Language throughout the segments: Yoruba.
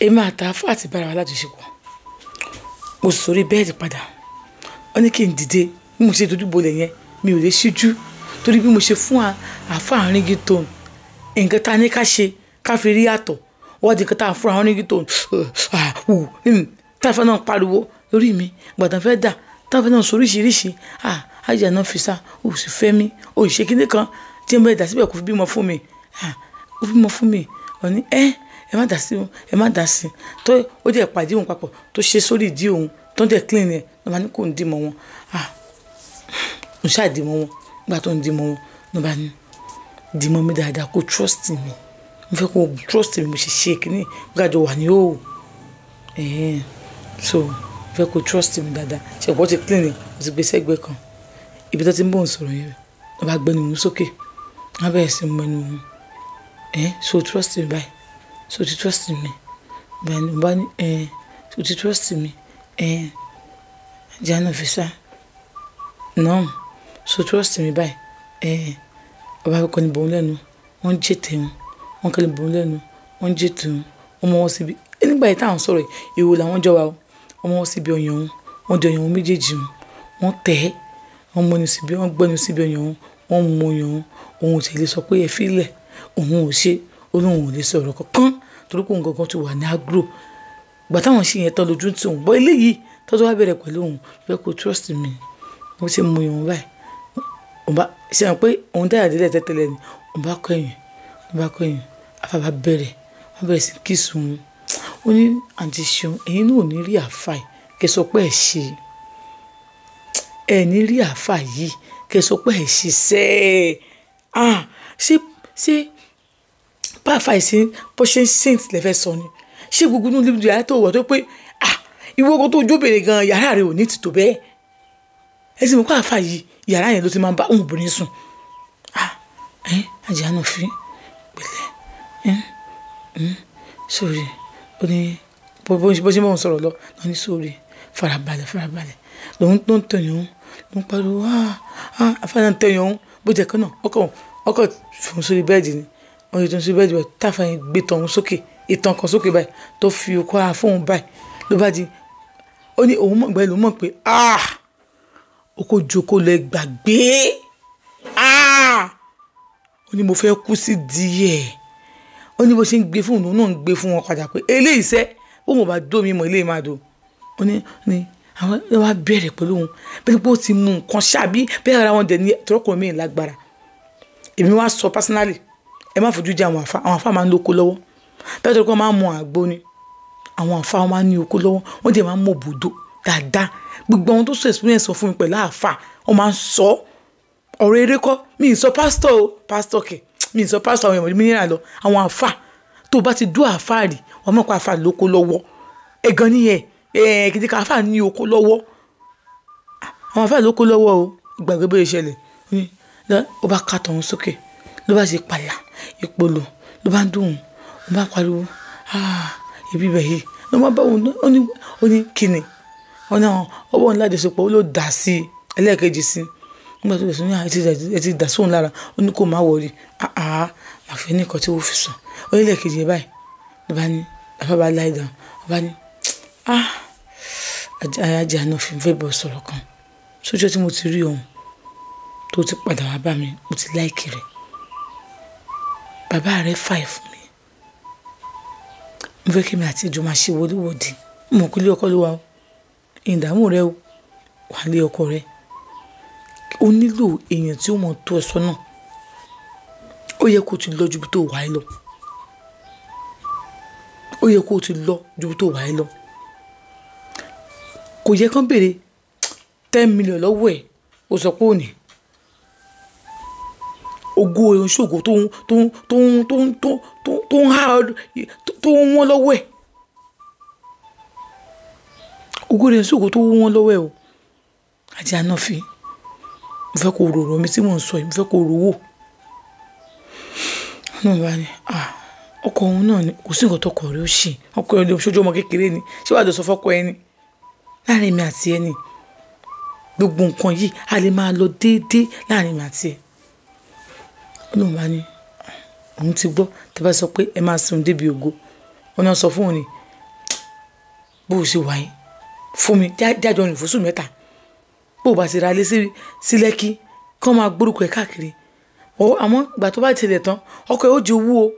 Èmi àtàfà àti bára wa lájọṣepọ̀. Mo sùn sórí bẹ́ẹ̀dì padà. Ó ní kí n dìde. Bí mo ṣe dojú bolẹ̀ yẹn, mi ò lè ṣíjú. Torí bí mo ṣe fún àáfà ringtone, nǹkan tá a ní ká ṣe ká fi rí àtọ̀. Ó wá di nǹkan tá a fún àwọn ringtone. Táfà náà pariwo lórí mi. Ìgbà tán fẹ́ dà, táfà náà sọ oríṣiríṣi. Àjà náà fi sá, ó sì fẹ́ mi, ó sì ṣe kíní kan tí mo bá dà síbẹ̀ kò fi bímọ fún mi. Ó fi bímọ fún mi. Ó ní, ẹ má dà sí, ẹ má dà sí. Tó ó jẹ́ ìpàdé òun papọ̀ tó ṣe sórí ìdí òun tó ń dẹ̀ clean ẹ̀, ló bá ní kó ń dì mọ́ wọn. Mo ṣáà dì mọ́ wọn. Nígbà tó ń dì mọ́ wọn, ló bá ní dì mọ́ mi dáadáa kó trust mi. Mo fẹ́ kó trust mi mo ṣe ṣe kíní gbàjọ wà ní òò. So mo fẹ́ kó trust mi dáadáa. Ṣé ìwọ ti clean ẹ̀, o ti gbé sẹ́gbẹ̀ẹ́ kan. Ibi tó ti ń bọ̀ ń sọ̀rọ̀ yẹn, ló bá gbẹnu òun sókè. Wọ́n bẹ̀rẹ̀ sí í mọ ẹnu òun. So trust me báyìí. So ti trust me. Báyìí ni mo bá ní, so ti trust me. Jana Fisa. No. So trust me báyìí. Ọba kọ́ ni bòun lẹ́nu. Wọ́n ń jètè wọn. Wọ́n kọ́ ni bòun lẹ́nu. Wọ́n ń jètè wọn. Wọ́n mọ wọn síbi. Nígbà yìí táwọn sọ̀rọ̀ yìí, ìwò làwọn jọ wa o. Wọ́n mọ wọn síbi ọyàn wọn. Wọ́n di ọyàn wọn méjèèjì wọn. Wọ́n tẹ̀ ẹ́. Wọ́n mọ ẹnu síbi, wọ́n gbẹ́nu síbi ọyàn wọn. Wọ́n mú ọyàn wọn. Òun ò tí lè sọ pé ẹ fi lẹ̀. Òun ò ṣe. Ó lóun ò lè sọ̀rọ̀ kankan torí pé òun gangan ti wà ní agro. Ìgbà táwọn ṣe yẹn tán lójú tí òun. Bọ́ eléyìí tó tó wá bẹ̀rẹ̀ pẹ̀lú òun, fẹ́ kó trust me. Mo ti mú ọyàn báyìí. Òun bá ṣe hàn pé òun dára délẹ̀ tẹ́tẹ́lẹ̀ ni. Òun bá kọ ẹ̀yìn. Òun bá kọ ẹ̀yìn. Àfá bá bẹ̀rẹ̀. Wọ́n bẹ̀rẹ̀ sí kiss òun. Ó ní àǹtí Ṣeun, ẹ̀yin náà ò ní rí àáfà yìí. Kẹ́ sọ pé ẹ ṣe. Ẹ ní rí àáfà yìí. Kẹ́ sọ pé ẹ ṣe sẹ́. Ṣé bá àáfà yìí ṣe bó ṣe ń saint lẹ fẹ́ sọ ni? Ṣé gbogbo inú ilé yàrá tó wọ̀ tó pé, ìwọ kan tó jóbìnrin gan, yàrá rẹ ò ní tìtò bẹ́ẹ̀. Ẹ sì mọ̀ pé àáfà yìí, yàrá yẹn ló ti máa ń bá òun obìnrin sùn. Àjẹ́ àná fi pẹ̀lẹ́. Sorry. Ó ní bó ṣe bá òun sọ̀rọ̀ lọ, ló ní sorry. Farabalẹ̀, farabalẹ̀. Lòun tó ń tẹ̀yàn òun, ló ń pariwo, àáfà náà ń tẹ̀yàn òun. Bó jẹ́ kan náà, ọkọ̀ fún sórí bẹ́ẹ̀dì ni. Wọ́n yóò tún sórí bẹ́ẹ̀dì báyìí, táfà yẹn gbé tán òun sókè, ìtàn kan sókè báyìí tó fi okó ara fún òun báyìí. Ló bá di, ó ní òun mọ̀ gbẹ́ ló mọ̀ pé, oko joko lẹ gbàgbé. Ó ní mo fẹ́ kú sí díẹ̀. Ó ní bó ṣe ń gbé fún òun náà ń gbé fún wọn padà pé eléyìí sẹ́, bóun ò bá dó mi mọ̀ eléyìí máa dó. Ó ní àwọn ló wá bẹ̀rẹ̀ pẹ̀lú òun. Bẹ́ẹ̀ ni pé ó ti mú nǹkan ṣáàbí bẹ́ẹ̀ ara wọn dẹ̀ ní tọrọkùnrin mi lágbára. Èmi wá sọ personally, ẹ má fojú jẹ àwọn àfá, àwọn àfá máa ń lóko lọ́wọ́. Bẹ́ẹ̀ tó kọ́ máa ń mu àgbo ni. Àwọn àfá wọn máa ń ní oko lọ́wọ́, wọ́n dẹ̀ máa ń mọ òbòdó dáadáa. Gbogbo àwọn tó sọ experience fún mi pẹ̀lú àfá, wọ́n máa ń sọ ọ̀rọ̀ eré kọ́. Mi ì sọ pastor o, pastor kẹ̀. Mi ì sọ pastor àwọn èèyàn mi níra lọ. Àwọn àfá tó bá ti dú àfá rí, wọ́n mọ̀ pé àfá lóko lọ́wọ́. Ẹ gan ni ẹ, kìdí ká àfá ní oko lọ́wọ́. Àwọn àfá lóko lọ́wọ́ o. Ìgbàgbé bóyá ìṣẹ̀lẹ̀. Ó ní, ó bá ka tọ̀hún sókè. Ló bá ṣe pàlà, ìpolò, ló bá ń dùn òun. Ó bá pariwo, ibi bẹ̀ yìí. Ló bá bá òun, ó ní kíni? Ó ní àwọn ọwọ́ òun ládìsọpọ̀, ó ló dà sí ẹlẹ́ẹ̀kejì sí. Nígbà tó bẹ̀rẹ̀ sí ní, ẹ ti dà sí òun lára. Ó ní kó má wọrí. Àfẹ́ ní nǹkan tí ó fi sùn. Ó ní ẹlẹ́ẹ̀kejì yẹn báyìí. Ló bá ní, àfá bá lie down. Ó bá ní, ajá náà fi fẹ́ bọ̀ sọ̀rọ̀ kan. Sójọ́ tí mo ti rí òun tó ti padà wá bá mi, mo ti like rẹ̀. Bàbá rẹ̀ fàì fún mi. Mo fẹ́ kí èmi àti ìjọ máa ṣe wọléwọ̀de. Mo mọ̀ pé ilé ọkọ ló wà o. Ìdààmú rẹ o. Wà lé ọkọ rẹ. O nílò èèyàn tí ó mọ̀ tó ẹ sọ́nà. Ó yẹ kó ti lọ ju ibi tó wà ẹ́ lọ. Ó yẹ kó ti lọ ju ibi tó wà ẹ́ lọ. Kò yẹ kán béèrè 10 million lọ́wọ́ ẹ̀, ó sọ pé ò ní. Ògo oṣoògùn tó ń há tó ń wọ́n lọ́wọ́ ẹ̀. Ògo oṣoògùn tó ń wọ́n lọ́wọ́ ẹ̀ o. Àti ànáfín. Mo fẹ́ kó rò ọ̀rọ̀ mi tí mò ń sọ yìí, mo fẹ́ kó rò wò. Náà bá ní, ọkọ òun náà ni, kò sí nǹkan tó kọ̀ rí ó ṣe. Ọkọ rẹ̀ ló ṣojú ọmọ kékeré ni. Ṣé wàá lọ sọ fọ́kọ ẹni? Láàárín èmi àti ẹni. Gbogbo nǹkan yìí a lè máa lọ déédéé láàárín èmi àti ẹ. Ó lóun bá ní, òun ti gbọ́. Tí a bá sọ pé ẹ máa sin débi ògo. Ó náà sọ fún òun ni, Bó o ṣe wà yìí fún mi jájọ rìn fóṣù 3, bó o bá ti ra ilé sí Lẹ́kí kí wọ́n máa gbórúkọ ẹ̀ káàkiri. Àmọ́ ìgbà tó bá tilẹ̀ tán, ọkọ ẹ̀ ó jowú o,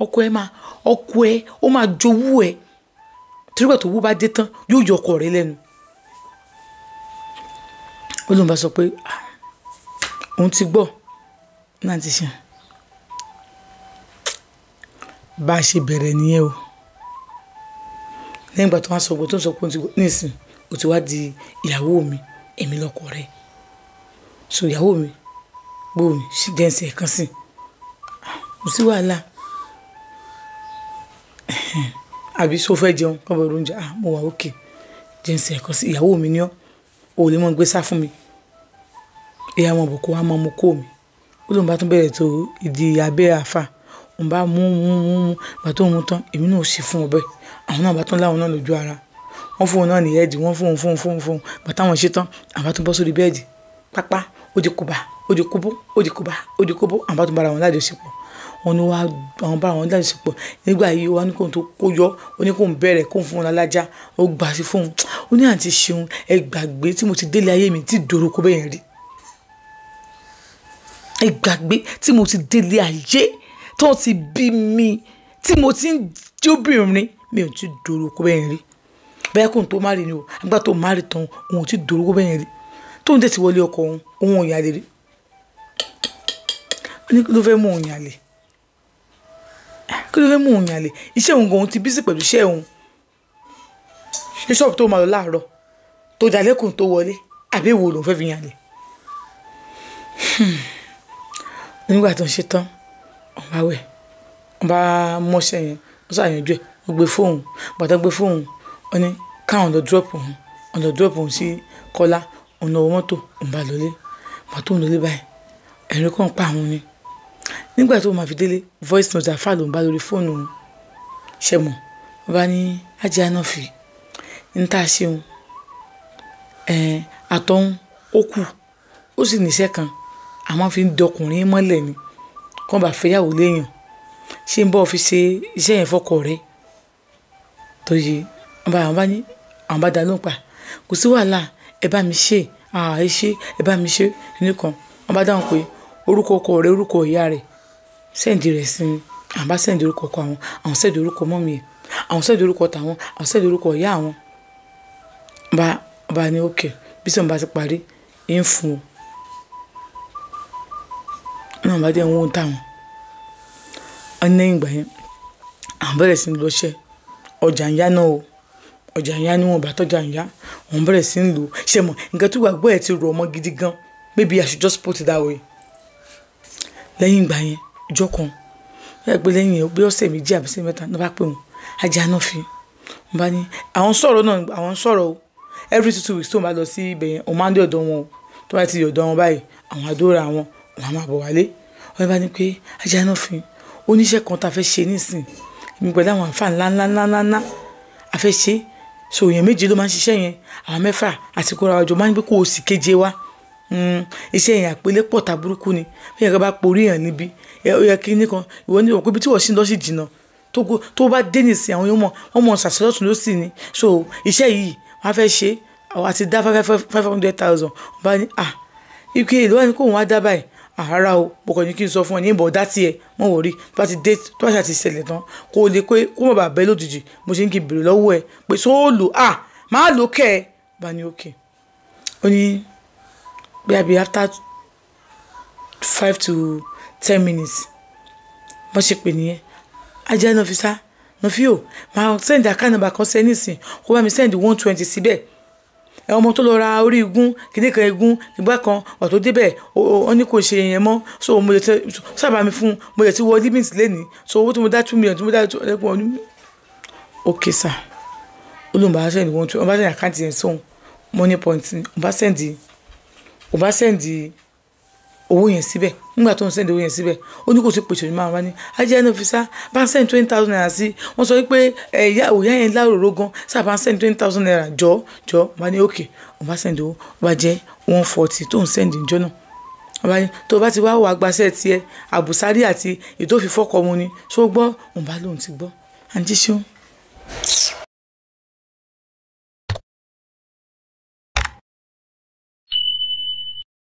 ọkọ ẹ̀ máa ọkọ ẹ̀ ó máa jowú ẹ̀, torí ìgbà tó wú bá dé tán yóò yọ ọkọ rẹ̀ lẹ́nu. Ó lóun bá sọ pé òun ti gbọ́ náà ti ṣe. Bá a ṣe bẹ̀rẹ̀ nìyẹn o. Lẹ́yìn ìgbà tó wá sọ pé tó ń sọ pé òun ti gbọ́ nísìn, ó ti wá di ìyàwó mi, èmi lọkọ rẹ̀. So ìyàwó mi, bóò ni ṣì jẹ́ ǹsẹ̀ kan sí. Kò sí wàhálà. Àbí ṣó fẹ́ jẹun? Kọ́ bọ̀ oúnjẹ. Ah, mo wà okay. Jẹ́ ǹsẹ̀ kan sí. Ìyàwó mi ni ọ́. O ò lè mọ̀ gbé sá fún mi. Ìyá wọn bọ̀ kó wá mọ́ ọmọ kó mi. Ó lóun bá tún bẹ̀rẹ̀ tó ìdí abẹ́ àfà. Òun bá mú mú mú mú. Ìgbà tó ń mú tán, èmi náà ò sì fún ọ bẹ́ẹ̀. Àwọn náà bá tún láwọn náà lójú ara. Wọ́n fún òun náà ní ẹ́ẹ̀dì, wọ́n fún òun fún òun fún òun fún òun. Ìgbà táwọn ṣe tán, àwọn bá tún bọ́ sórí bẹ́ẹ̀dì. Pápá, ó di kùbà, ó di kúbó, ó di kùbà, ó di kúbó. Àwọn bá tún bára wọn lájọṣepọ̀. Wọ́n ní wá, àwọn bára wọn lájọṣepọ̀. Nígbà yìí, wọ́n ní kóun tó kó yọ, ó ní kóun bẹ̀rẹ̀, kóun fún wọn lálájá. Ó gbà sí fún òun. Ó ní àǹtí Ṣeun, ẹ gbàgbé tí mo ti délé ayé mi tí dòrò kó bẹ́ẹ̀ rí. Ẹ gbàgbé tí mo ti délé ayé tó ti bí mi, tí mo ti ń jóbìnrin, mi ò tí dòrò kó bẹ́ẹ̀ rí. Bẹ́ẹ̀ kóun tó má rí ni o, àgbà tó má rí tán, òun ò tí dòrò kó bẹ́ẹ̀ rí. Tóun dẹ̀ ti wọlé ọkọ òun, òun ò yàlè rí. Ó ní kí ló fẹ́ mú òun yàlè? Kí ló fẹ́ mú òun yàlè? Iṣẹ́ òun gan-an ti bísí pẹ̀lú iṣẹ́ òun. Ṣé ṣọ́ọ̀bù tó máa lọ láàárọ̀ tó dalẹ́kùn tó wọlé, àbí èwo lòun fẹ́ fi yàlè? Nígbà tó ń ṣe tán, òun bá wẹ̀, òun bá mọ́ṣẹ́ yẹn, ó ṣàyànjú ẹ̀, ó gbé fóònù. Ìgbà tó gbé fóònù, ó ní káwọn lọ drop òun, òun lọ drop òun sí Kọ́lá, òun lọ wọ mọ́tò, òun bá lọlé. Ìgbà tó ń lọlé báyìí, ẹ̀rín kan pa àwọn ni. Nígbà tó máa fi délé, voice note àfà ló ń bá lórí fóònù òun. Ṣé mọ̀? Wọ́n bá ní Ajé Ànáfì, ní tá a ṣe òun, àtọ̀hún ó kù, ó sì ní iṣẹ́ kan, àwọn fi ń dọkùnrin mọ́lẹ̀ ni, kí wọ́n bá fẹ́yàwó léèyàn. Ṣé ń bọ́ fi ṣe iṣẹ́ yẹn fọ́kọ rẹ̀? Torí wọ́n bá, àwọn bá ní, àwọn bá dá lóhùn pa. Kò sí wàhálà, ẹ bá mi ṣe, àá ẹ ṣe, ẹ bá mi ṣe nìkan. Wọ́n bá dáhùn pé orúkọ ọkọ rẹ̀, orúkọ ìyá rẹ̀, send rẹ̀ sí mi. Àwọn bá send orúkọ ọkọ àwọn, àwọn send orúkọ mummy ẹ̀, àwọn send orúkọ tàwọn, àwọn send orúkọ ìyá àwọn. Bá, bá ní okay, bí sẹ́wọ̀n bá ti parí, ń fún un. Náà bá dé ń wò ń tà wọ́n. Wọ́n ní lẹ́yìn ìgbà yẹn, àwọn bẹ̀rẹ̀ sí ní lọ ṣẹ́. Ọjà ń yá náà o. Ọjà ń yá níwọ̀n bá tọ́jà ń yá. Wọ́n bẹ̀rẹ̀ sí ní lò. Ṣé mọ̀, nǹkan tí ìgbàgbọ́ ẹ̀ ti rọ̀ ọmọ gidi gan. Maybe I should just put it that way. Lẹ́yìn ìgbà yẹn, ọjọ́ kan, ó yẹ pé lẹ́yìn yẹn, bí ọ̀sẹ̀ méjì àbí ọ̀sẹ̀ mẹ́ta, ní wọ́n bá pè wọ́n, Ajé Ànáfì. Wọ́n bá ní, àwọn sọ̀rọ̀ náà, àwọn sọ̀rọ̀ o. Every 2 weeks tó ń bá lọ sí ibẹ̀ yẹn, òun máa ń dé ọ̀dọ̀ wọn o. Tó bá ti dé ọ̀dọ̀ wọn báyìí, àwọn àdúrà wọn, wọ́n á máa bọ̀ wálé. Wọ́n bá ní pé Ajé Ànáfì, oníṣẹ́ kan ta fẹ́ ṣe nísìn. Èmi pẹ̀lú àwọn àlfà ńlá ńlá ńlá ńlá ńlá a fẹ́ ṣe. So èèyàn méje ló máa ń ṣiṣẹ́ yẹn, àwọn mẹ́fà àti kóra wa jọ máa ń gbé kó o sì keje wá. Iṣẹ́ yẹn àpélé pọ̀ ta burúkú ni. Bí ẹ̀yàn kan bá porí èèyàn níbí, ó yẹ kí nìkan, ìwọ ní òpó ibi tí wọ́n sì ń lọ sí jìnnà. Tó bá dé nísìn, àwọn yóò mọ̀, wọ́n mọ̀ ṣàṣẹ lọ́tùn lósì ni. So iṣẹ́ yìí wọ́n á fẹ́ ṣe, àwa ti dá 500,000. Wọ́n bá ní, à, ike èló wá ní kó òun wá dá báyìí. Rárá o, mo kàn ní kí n sọ fún ọ ní ìbọn dá tí ẹ, mọ̀ wò rí. Tó bá ti dé, tó bá ṣe àti ṣẹlẹ̀ tán, kó lè pé kó má bàa bẹ́ lójijì. Mo ṣe ń kí n bèrè lọ́wọ́ ẹ pé ṣó o lò? À, má lò kẹ́ ẹ. Bá ní okay. Ó ní bí after 5 to 10 minutes, bó ṣe pè nìyẹn. Ajé Ànáfì sá, Nọ́fì o, màá send account number kan sí ẹ nísìn, kó bá mi send 120 síbẹ̀. Ẹ ọmọ tó lọ ra orí igun, kìnì kan igun, ìgbà kan, ìgbà tó dé bẹ̀, ó ní kò ṣe yẹn mọ́. So mo lè tẹ, sábà mi fún, mo lè ti wọ limit lónìí. So owó tí mo dá 2 million, tí mo dá two, ẹ̀kún ọdún. Okay sir. Ó lóun bá send 120, ó bá send account yẹn sóhun, money point ni. Ó bá send owó yẹn síbẹ̀. Nígbà tó ń send owó yẹn síbẹ̀, ó ní kò sí pèsè òní máa wá ní. Ajé Ànáfì sá, bá ń send 20,000 naira sí. Wọ́n sọ wípé, ẹ, ìyá, òyà yẹn láròró gan. Sá bá ń send 20,000 naira jọ, jọ. Ó bá ní okay. Ó bá send owó, ó bá jẹ́ 140 tó ń send níjọ́ náà. Ó bá ní tó bá ti wá wá gbaṣẹ́ tí ẹ, àbùsárí àti èyí tó fi fọ́kọ mu ni. Ṣé o gbọ́? Òun bá lóhùn ti gbọ́. Àǹtí Ṣeun.